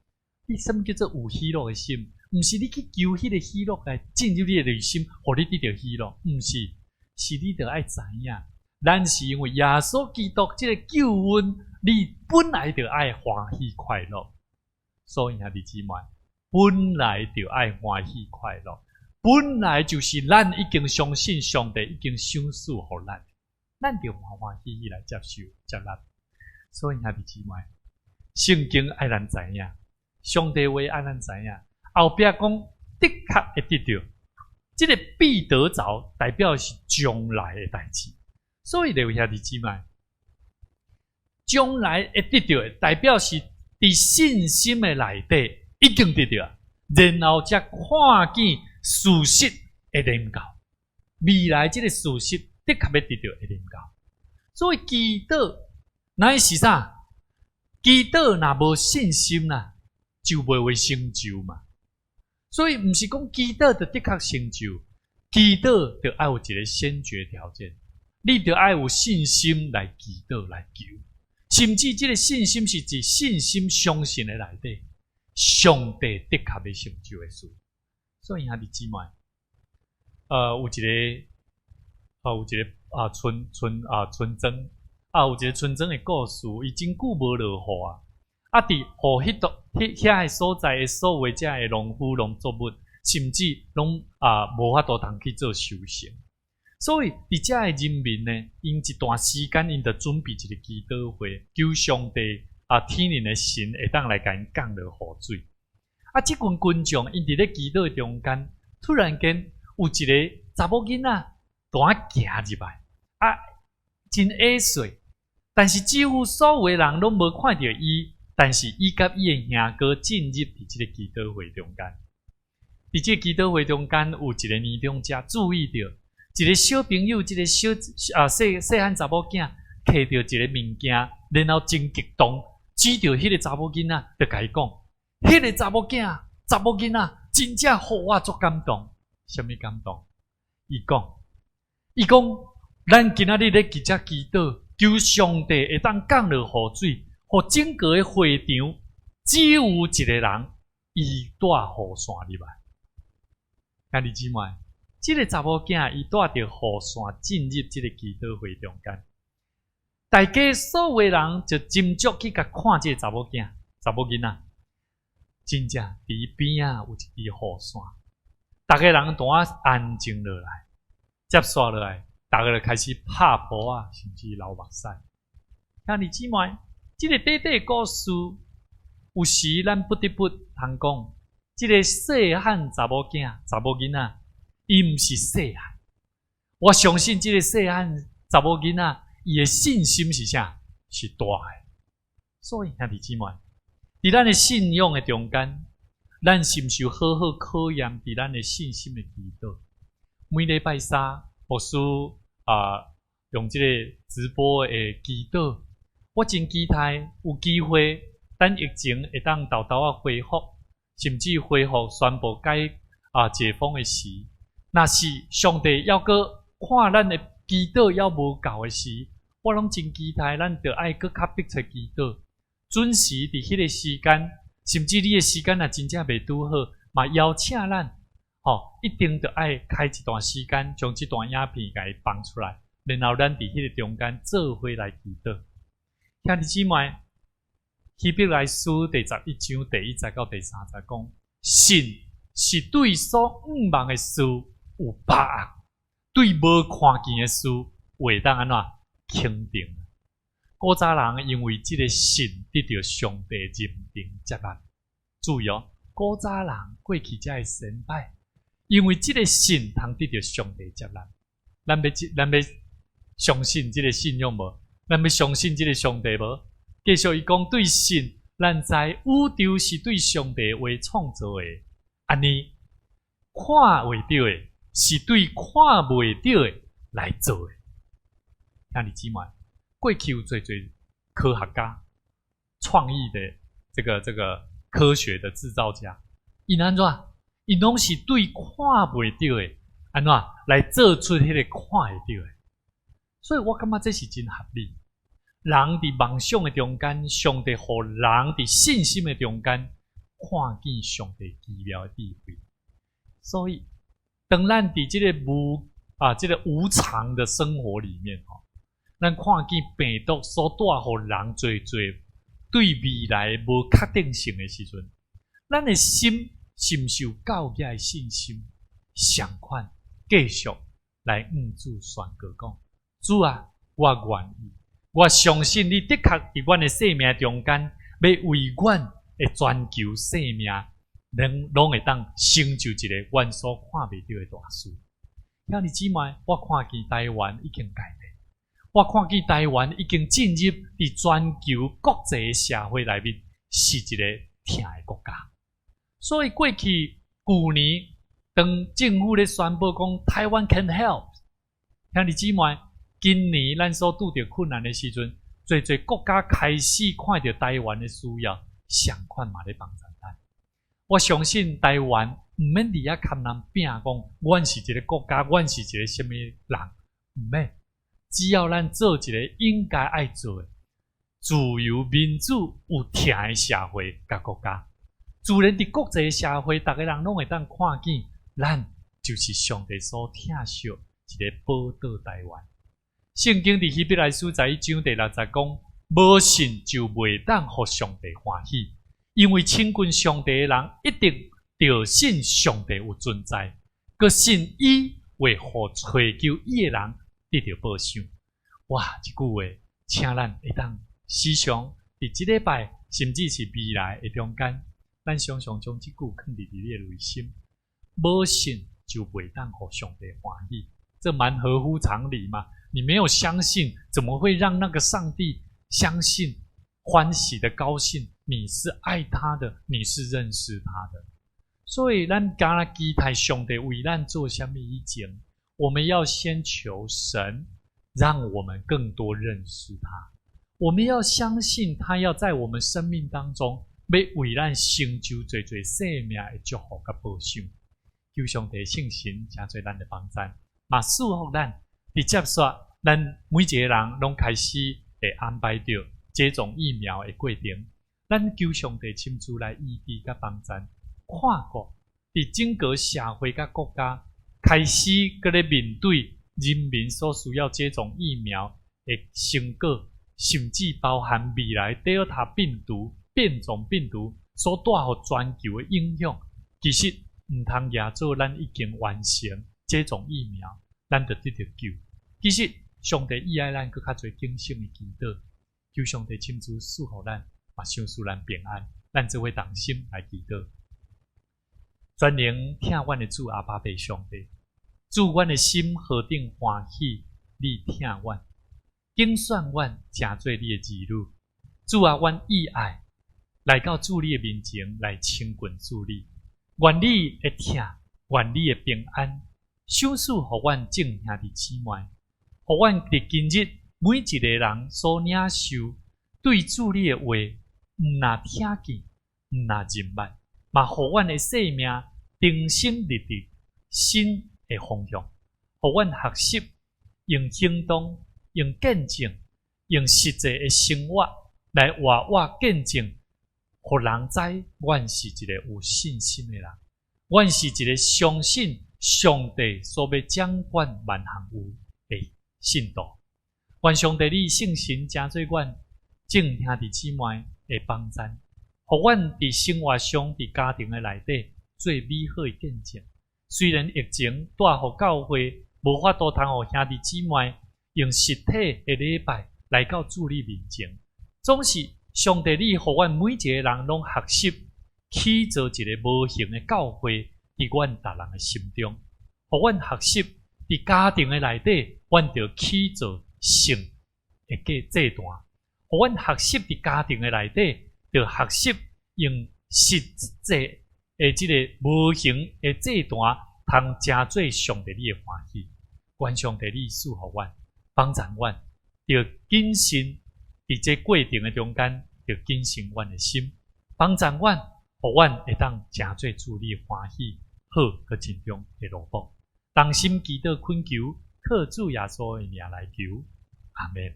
你啥物叫做有喜樂的心？毋是你去求彼个喜樂來進入你的內心，予你得著喜樂，毋是，是你著愛知影，咱是因為耶穌基督這個救恩，你本來就愛歡喜快樂。所以兄弟姊妹，本來就愛歡喜快樂，本來就是咱已經相信上帝已經賞賜予咱，咱就歡歡喜喜來接受接納。所以兄弟姊妹，聖經愛咱知影，上帝話愛咱知影，後壁講的確會得著，這个必得著代表是將來的代誌。所以各位兄弟姊妹，將來會得著的，代表是佇信心的內底已經得著，然後才看見事實會臨到。未來這个事實的確欲得著會臨到。所以祈禱乃是啥？祈禱若無信心啦，就袂會成就嘛。所以毋是講祈禱就的確成就，祈禱就愛有一個先決條件，你著愛有信心來祈禱來求，甚至這個信心是指信心相信的內底，上帝的確欲成就的事。所以兄弟姊妹，有一個啊村村啊村莊啊，有一個村莊的故事，伊真久無落雨啊。啊！佇予彼度、彼遐个所在的所有遮的農夫、農作物，甚至攏啊無法度通去做收成。所以佇遮的人民呢，𪜶一段時間，𪜶就準備一個祈禱會，求上帝啊，天靈的神會當來共𪜶降落雨水。啊，這群群眾𪜶佇咧祈禱的中間，突然間有一个查某囡仔蹛仔行入來，啊，真矮細，但是幾乎所有的人攏無看著伊。但是伊佮伊的兄哥進入佇這个祈禱會中間，佇這个祈禱會中間有一个年長者注意著一個小朋友，這个小啊細細漢查某囝提著一個物件，然後真激動，指著彼个查某囡仔，就共伊講：彼个查某囝、查某囡仔，真正予我足感動。啥物感動？伊講，伊講，咱今仔日咧佇遮祈禱，求上帝會當降落雨水。予整個的會場只有一個人，伊帶雨傘入來。兄弟姊妹，這个查某囝伊帶著雨傘進入這个祈禱會中間，大家所有人就斟酌去共看這个查某囝、查某囡仔，真正佇伊邊仔有一支雨傘，逐个人都安靜落來，接煞落來，逐个就開始拍噗仔，甚至流目屎。兄弟姊妹，這个短短故事，有時咱不得不通講，這个細漢查某囝、查某囡仔，伊毋是細漢。我相信這个細漢查某囡仔，伊的信心是啥？是大的。所以兄弟姊妹，佇咱的信仰的中間，咱是毋是有好好考驗佇咱的信心的祈禱？每禮拜三，牧師啊，用這个直播的祈禱。我真期待有機會，等疫情會當沓沓仔恢復，甚至恢復宣布解啊解封的時，若是上帝猶閣看咱的祈禱猶無夠的時，我攏真期待咱著愛閣較迫切祈禱，準時佇彼个時間，甚至你的時間若真正袂拄好，嘛邀請咱，吼，一定著愛開一段時間，將這段影片共伊放出來，然後咱佇彼个中間做伙來祈禱。兄弟姊妹，希伯來書第11章第一節到第三節講，信是對所向望的事有把握，對無看見的事會當按怎肯定。古早人因為這个信得著上帝認定接納。注意哦，古早人過去遮的先輩，因為這个信通得著上帝接納。咱欲相信這个信仰無？咱欲相信這个上帝無？繼續伊講對信，咱知宇宙是對上帝話創造的，按呢看袂著的，是對看袂著的來做的。兄弟姊妹，過去有濟濟科學家創意的這個科學的製造家，𪜶按怎？𪜶攏是對看袂著的，按怎來做出彼个看會著的。所以我感覺這是真合理。人佇夢想的中間，上帝予人佇信心的中間，看見上帝奇妙的智慧。所以，當咱佇這个無啊這个無常的生活裡面，吼，咱看見病毒所帶予人濟濟對未來無確定性的時陣，咱的心是毋是有夠額的信心，相款繼續來向主宣告講：主啊，我願意，我相信你的確佇阮的生命中間，欲為阮的全球生命，能攏會當成就一个阮所看袂著的大事。兄弟姊妹，我看見台灣已經改變，我看見台灣已經進入佇全球國際社會內面是一个疼的國家。所以過去舊年，當政府咧宣布講台灣 can help，兄弟姊妹，今年咱所拄著困難的時陣，濟濟國家開始看著台灣的需要，相款嘛咧幫助咱。我相信台灣毋免佇遐共人拚講，阮是一个國家，阮是一个啥物人，毋免。只要咱做一个應該愛做的，自由民主有疼的社會佮國家，自然佇國際社會，逐个人攏會當看見，咱就是上帝所疼惜一个寶島台灣。聖經佇希伯來書11章第6節講：無信就袂當予上帝歡喜，因為親近上帝的人一定著信上帝有存在，閣信伊會予揣求伊的人得著報賞。哇！這句話，請咱會當時常佇這禮拜，甚至是未來的中間，咱常常將這句囥佇你的內心。無信就袂當予上帝歡喜，這蠻合乎常理嘛。你沒有相信，怎麼會讓那個上帝相信、歡喜的高興？你是愛他的，你是認識他的。所以，咱敢若期待上帝為咱做啥物以前，我們要先求神，讓我們更多認識他。我們要相信他要在我們生命當中，欲為咱成就濟濟生命的祝福佮報賞。求上帝聖神成做咱的幫贊，嘛賜福咱。佇接續，咱每一个人攏開始會安排著接種疫苗的過程。咱求上帝親自來醫治佮幫贊，看顧佇整個社會佮國家開始閣咧面對人民所需要接種疫苗的成果，甚至包含未來德爾塔病毒變種病毒所帶予全球的影響。其實毋通蜈做咱已經完成接種疫苗，咱就得著救。其實上帝伊愛咱閣較濟警醒的祈禱，求上帝親自賜予咱，嘛賞賜咱平安。咱做伙同心來祈禱。全能疼阮的主阿爸父上帝，主，阮的心何等歡喜，你疼阮，揀選阮成做你的兒女。主啊，阮意愛來到主你的面前來親近主你，願你的疼，願你的平安，賞賜予阮眾兄弟姊妹，予阮佇今日每一个人所領受對主你的話，毋若聽見，毋若認捌，嘛予阮的生命重新立佇新的方向，予阮學習用行動、用見證、用實際的生活來活活見證，予人知阮是一個有信心的人，阮是一個相信上帝所欲掌管萬項有的信徒。願上帝你聖神成做阮眾兄弟姊妹的幫贊，予阮佇生活上、佇家庭的內底做美好的見證。雖然疫情帶予教會無法度通予兄弟姊妹用實體的禮拜來到主你面前，總是上帝你予阮每一个人攏學習起造一个無形的教會佇阮逐人的心中，予阮學習佇家庭的內底，阮著起造聖的祭壇，予阮學習佇家庭的內底，著學習用實際的這个無形的祭壇，通成做上帝你的歡喜。願上帝你賜予阮，幫助阮，著謹慎佇這過程的中間，著謹慎阮的心，幫助阮，予阮會當成做主你的歡喜，好閣盡忠的奴僕。同心祈禱懇求，靠主耶穌的名來求，阿們。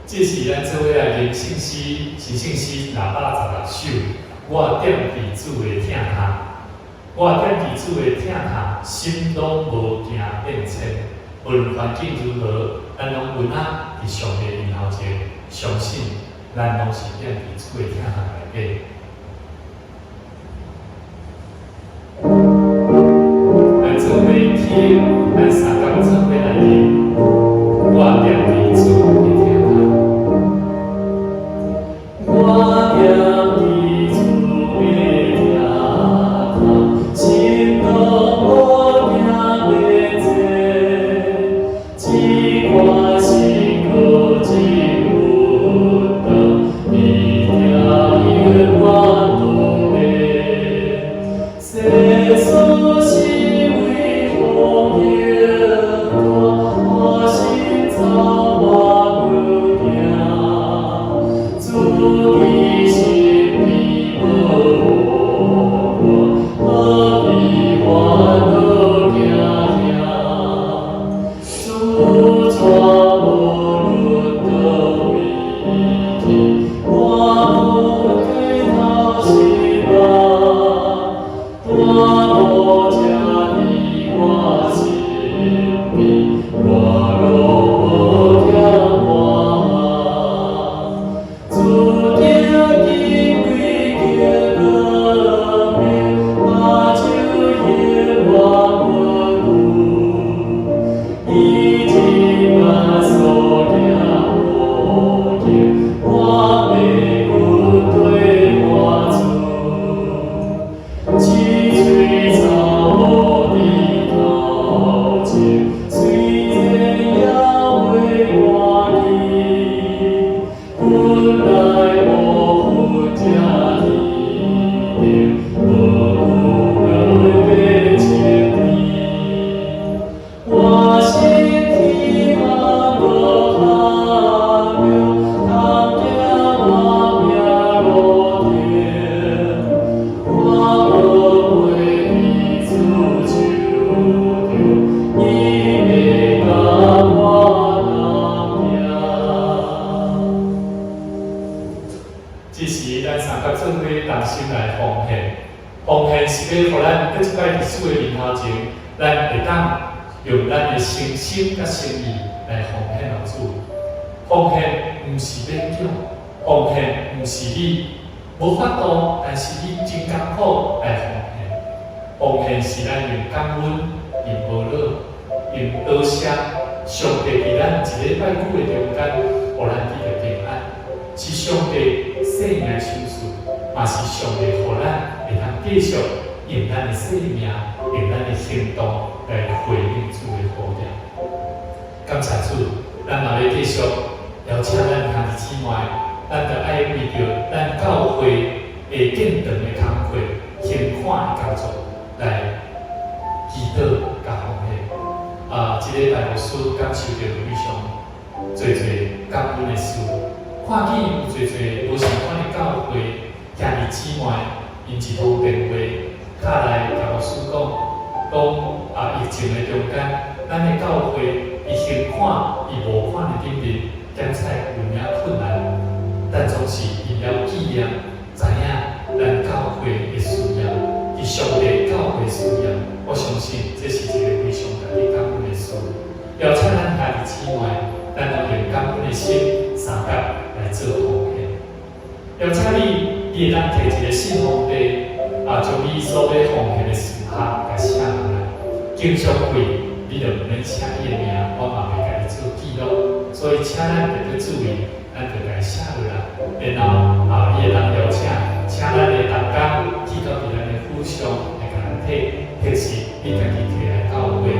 這是咱做伙來念聖詩，是聖詩616首。我踮佇主的疼痛，我踮佇主的疼痛，心攏無驚變遷。無論環境如何，咱攏穩仔佇上帝面頭前，相信咱攏是踮佇主的疼痛內底。咱做伙起，咱三工做伙來念。我踮佇主的疼痛，我踮佇主的疼痛，心攏無驚變遷，只看神閣真穩當，伊疼伊我。咱閣一擺佇主的面頭前，咱會當用咱的誠心佮誠意來奉獻予主。奉獻毋是勉強，奉獻毋是你無法度，但是你真艱苦來奉獻。奉獻是咱用感恩、用無樂、用多謝上帝佇咱一禮拜久的中間，予咱得著平安，是上帝生命的賞賜，嘛是上帝予咱會當繼續用咱的生命、用咱的行動來回應主的呼召。感謝主，咱嘛欲繼續邀請咱兄弟姊妹，咱著愛為著咱教會的建堂的工課、行款的工作來祈禱佮奉獻。啊，這禮拜牧師感受著非常濟濟感恩的事，看見有濟濟無相仝的教會兄弟姊妹，𪜶一通電話敲來共牧師講，講啊疫情的中間，咱的教會佇行款、佇募款的頂面檢採有影困難，但總是𪜶了紀念，知影咱教會的需要，佇上帝教會需要，我相信這是一个非常值得感恩的事。邀請咱兄弟姊妹，咱攏用感恩的心相佮來做奉獻。邀請你，你會當提一个信封袋，啊，將你所欲奉獻的事項共寫落來。經常費，你就毋免寫你的名，我嘛袂共你做記錄。所以，請咱特別注意，咱就共寫落來。然後啊，你會當邀請，請咱的同工去到佇咱的府上來共咱提，或是你家己提來教會。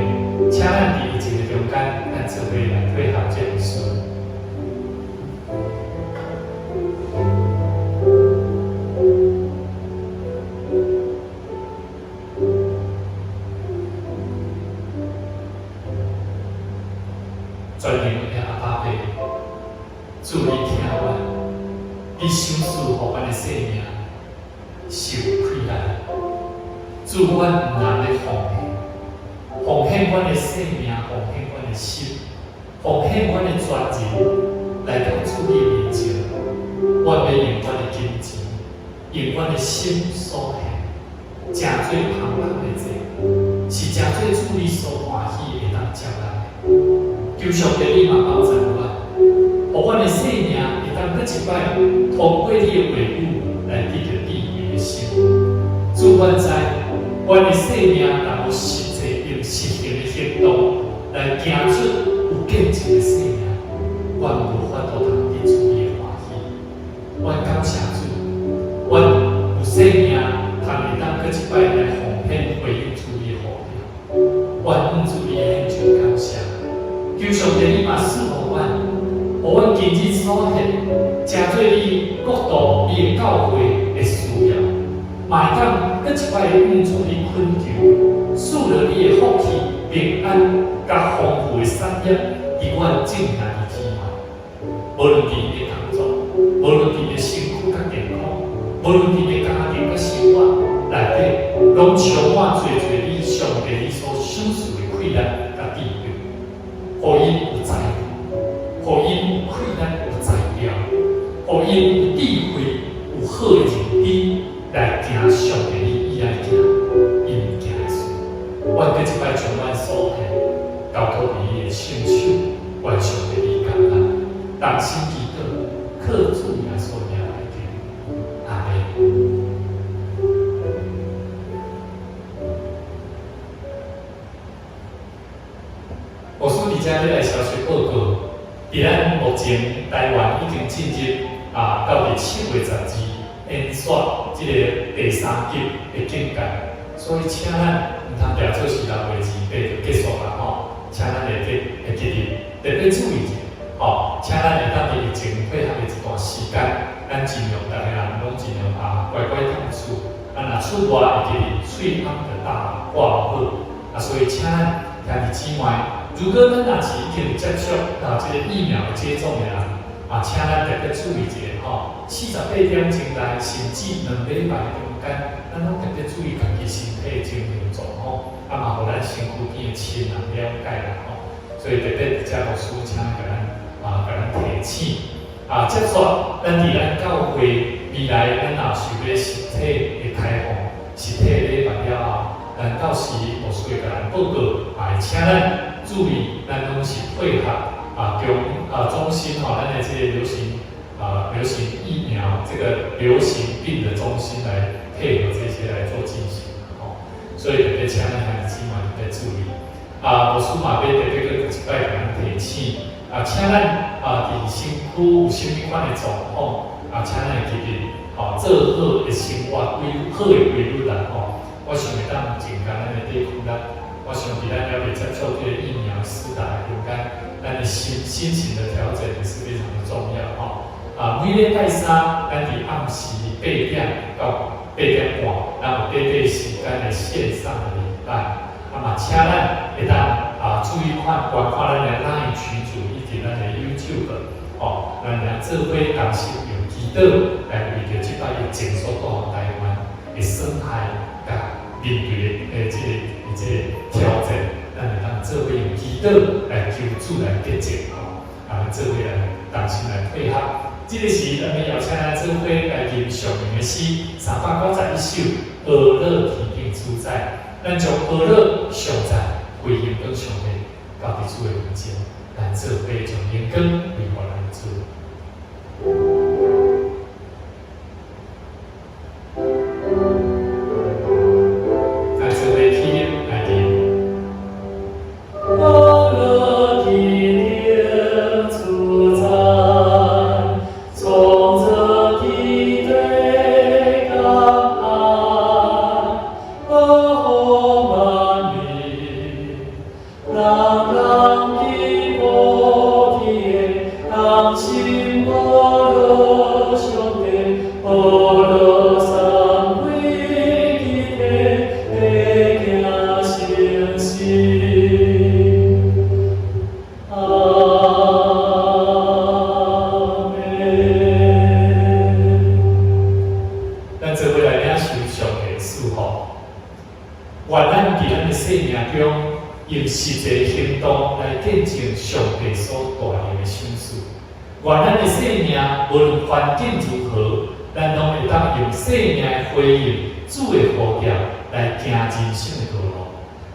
請咱佇疫情的中間，咱做伙來配合這項事。全能的阿爸父，主你疼阮，你賞賜予阮的生命是有氣力。主，阮毋但欲奉獻，奉獻阮的生命，奉獻阮的心，奉獻阮的全人，來到主你的面前。阮欲用阮的金錢，用阮的心所獻，成做香香的祭，是成做主你所歡喜會當接納的。求上帝你嘛幫助阮，予阮的生命會當閣一擺通過你的話語來得著智慧的心。主，阮知，阮的生命若無實際用實行的行動來行出有見證的生命，阮無法度通得主你的歡喜。阮感謝主，阮有生命，通會當閣一擺來奉獻回應主你的呼召。阮向主你獻上感謝。求上帝你嘛賜福阮，予阮今日所獻，成做你國度、你的教會的需要，嘛會當閣一擺向主你懇求，賜予你的福氣、平安、佮豐富的產業，佇阮眾兄弟姊妹。無論佇𪜶的工作，無論佇𪜶的身軀佮健康，無論佇𪜶的家庭佮生活內底，攏充滿濟濟你上帝你所賞賜的氣力佮智慧，予𪜶有財富，予𪜶有氣力有才調，予𪜶有智慧、有好的認知來行上帝你意愛行，𪜶行的事。阮閣一擺將阮所獻交託佇你的聖手，願上帝你感恩，同心祈禱，靠主耶穌名來求，阿們。牧師佇遮欲來消息報告，佇咱目前台灣已經進入啊到佇7月12延續這个第三級的警戒，所以請咱毋通當做是6月28就結束啦吼，請咱會記會記得特別注意者，吼，請咱會當佇疫情配合的這段時間，咱盡量逐个人攏盡量啊乖乖踮厝，啊若出外會記得喙罨著罩掛好，啊所以請咱兄弟姊妹，如果咱若是已經接觸到這個疫苗接種的人，啊，請咱特別注意一下吼，48點鐘內，甚至2禮拜中間，咱攏特別注意家己身體的情形狀況，啊嘛，予咱身軀邊的親人了解啦吼。所以特別佇遮牧師請共咱啊，共咱提醒。啊，接續咱佇咱教會未來，咱若想欲實體的開放，實體禮拜了後，咱到時牧師會共咱報告，啊，請咱注意，咱攏是配合啊中啊中心吼，咱的這個流行疫苗這個流行病的中心來配合這些來做進行，吼，所以特別請咱兄弟姊妹特別注意。啊，牧師嘛欲特別閣一擺共咱提醒，啊，請咱啊佇身軀有啥物款的狀況，啊，請咱會記得，吼，做好的生活規好的規律啦，吼。我想會當增加咱的抵抗力。我想佇咱猶未接觸這個疫苗施打的中間，咱的心情的調整也是非常的重要，吼。啊，每禮拜三，咱佇暗時8點到8點半，咱有短短時間的線上的禮拜。啊嘛，請咱會當啊注意看觀看咱的 LINE 群組以及咱的 YouTube，吼，咱來做伙同心用祈禱來為著這擺疫情所帶予台灣的損害佮面對的這個挑戰，咱會當做伙用祈禱來求主來潔淨吼，啊，做伙來同心來配合。這個時，咱欲邀請咱做伙來吟上名的詩391首《呵咾天頂主宰》，咱將呵咾上讚歸榮予上帝，交佇主的面前，咱做伙將榮光歸予咱主。咱做伙起立來吟。呵咾天頂主宰，創造天地佮海，保護萬民，人人伫無天，同心呵咾上帝，呵咾三位一體，行成聖。阿們。咱做伙來領受上帝的祝福。願咱佇咱的生命中，用實際行動來見證上帝所大能的賞賜。願咱的生命無論環境如何，咱攏會當用生命的回應主的呼召來行人生的道路。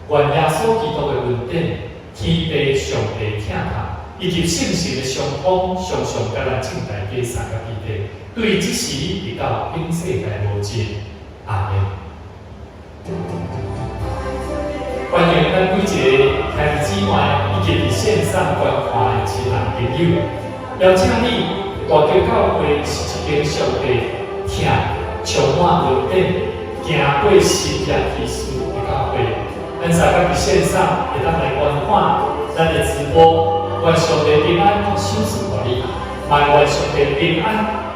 願耶穌基督的恩典、天父上帝疼痛，以及聖神的相通，常常佮咱眾大家三個彼得，對這時直到永世代無盡。阿們。歡迎咱每一個兄弟姊妹以及佇線上觀看的親人朋友，邀請你大家教會是一間上帝疼、充滿恩典、行過神蹟奇事的教會。咱大家佇線上會當來觀看咱的直播，願上帝平安賞賜予你，嘛願上帝平安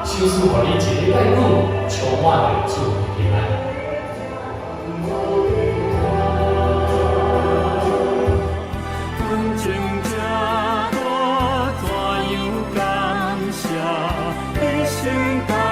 賞賜予你一禮拜久充滿著主的平安。恩情這大，怎樣感謝？一生。